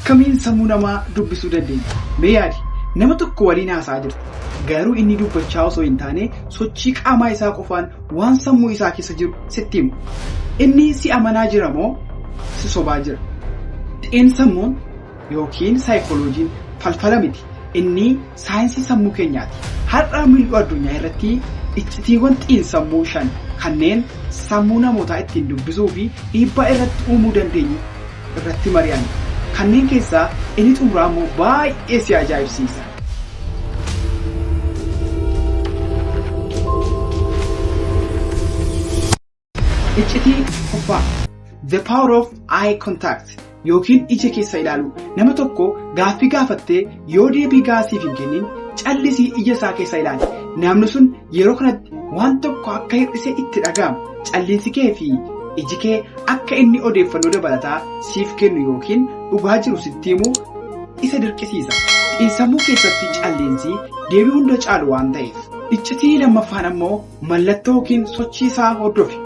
Akkamiin sammuu namaa dubbisuu dandeenya? Mee yaadi, nama tokko waliin haasa'aa jirta. Garuu inni dubbachaa osoo hin taane sochii qaamaa isaa qofaan waan sammuu isaa keessa jiru sitti hima. Inni si amanaa jira moo si sobaa jira? Xiinsammuun yookiin saayikolojiin falfala miti. Inni saayinsii sammuu keenyaati. Har'a mil'uu addunyaa irratti iccitiiwwan xiinsammuu 5 kanneen sammuu namootaa ittiin dubbisuu fi dhiibbaa irratti uumuu dandeenyu irratti mari'anna. Kanneen keessaa inni xumuraa immoo baay'ee si ajaa'ibsiisa. Iccitii 1ffaa The power of eye contact yookiin ija keessa ilaaluu. Nama tokko gaaffii gaafattee yoo deebii gahaa siif hin kennin callisii ija isaa keessa ilaali. Namni sun yeroo kanatti waan tokko akka hir'ise itti dhaga'ama. Calliinsi kee fi iji kee akka inni odeeffannoo dabalataa siif kennu yookiin dhugaa jiru sitti himu isa dirqisiisa. Xiinsammuu keessatti calliinsi deebii hunda caalu waan ta'eef. Iccitii lammaffaan ammoo mallattoo yookiin sochii isaa hordofi.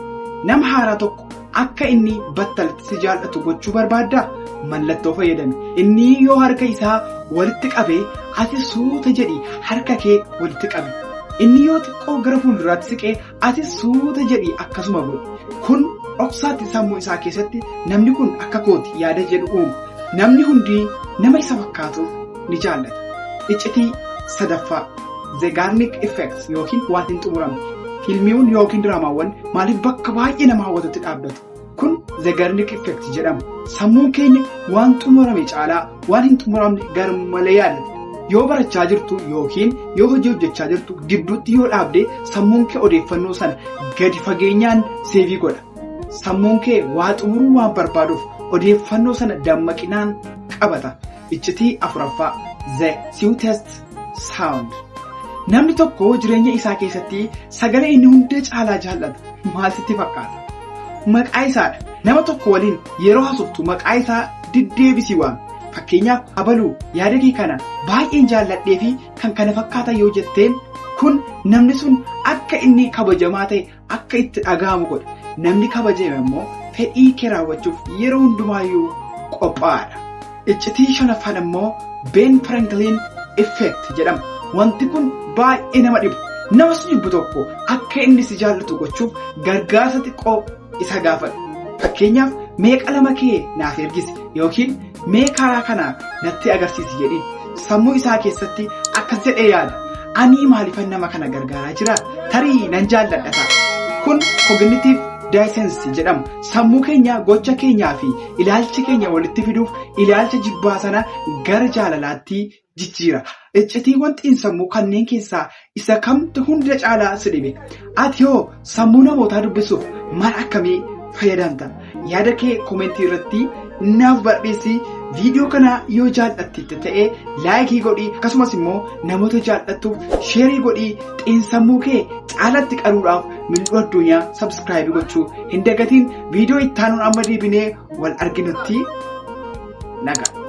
Nama haaraa tokko akka inni battalatti si jaallatu gochuu barbaaddaa? Mallattoo fayyadami. Inni yoo harka isaa walitti qabe ati suuta jedhii harka kee walitti qabi. Inni yoo xiqqoo gara fuulduraatti siqee ati suuta jedhii akkasuma godhi. Kun dhoksaatti sammuu isaa keessatti namni kun akka kooti yaada jedhu uuma. Namni hundi nama isa fakkaatu ni jaallata. Iccitii sadaffaa The Garnic Effect yookiin waan hin xumuramne. Fiilmiiwwan yookiin diraamaawwan maaliif bakka baay'ee nama hawwatutti dhaabbatu? Kun The Garnic Effect jedhama. Sammuun keenya waan xumurame caalaa waan hin xumuramne garmalee yaadata. Yoo barachaa jirtu yookiin yoo hojii hojjechaa jirtu gidduutti yoo dhaabde sammuun kee odeeffannoo sana gadi fageenyaan seevii godha. Sammuun kee waa xumuruu waan barbaaduuf odeeffannoo sana dammaqinaan qabata. Iccitii afuraffaa The Sweetest Sound. Namni tokko jireenya isaa keessatti sagalee inni hunda caalaa jaallatu maal sitti fakkaata? Maqaa isaadha. Nama tokko waliin yeroo haasoftu maqaa isaa diddeebisii waami. Fakkeenyaaf abaluu yaada kee kana baay'een jaalladhee fi kan kana fakkaatan yoo jetteen kun namni sun akka inni kabajamaa ta'e akka itti dhaga'amu godha. Namni kabajame immoo fedhii kee raawwachuuf yeroo hundumaayyuu qophaa'aadha. Iccitii shanaffaan immoo Ben Franklin Effect jedhama. Wanti kun baay'ee nama dhiba. Nama si jibbu tokko akka inni si jaallatu gochuuf gargaarsa xiqqoo isa gaafadhu. Fakkeenyaaf mee qalama kee naaf ergisi yookiin mee karaa kana natti agarsiisi jedhiin. Sammuu isaa keessatti akkas jedhee yaada. Ani maaliifan nama kana gargaaraa jira? Tarii nan jaalladha ta'a. Kun cognitive dissonance jedhama. Sammuu keenya gocha keenyaa fi ilaalcha keenya walitti fiduuf ilaalcha jibbaa sana gara jaalalaatti jijjiira. Iccitiiwwan xiinsammuu kanneen keessaa isa kamtu hunda caalaa si dhibe? Ati hoo sammuu namootaa dubbisuuf mala akkamii fayyadamta? Yaada kee komentii irratti naaf barreessi. Viidiyoo kana yoo jaallatteetta ta'e laayikii godhi, akkasumas immoo namoota jaallattuuf sheerii godhi. Xiinsammuu kee caalatti qaruudhaaf Mil'uu Addunyaa sabskraayibii gochuu hin dagatiin. Viidiyoo itti aanuun amma deebinee wal arginutti nagaa.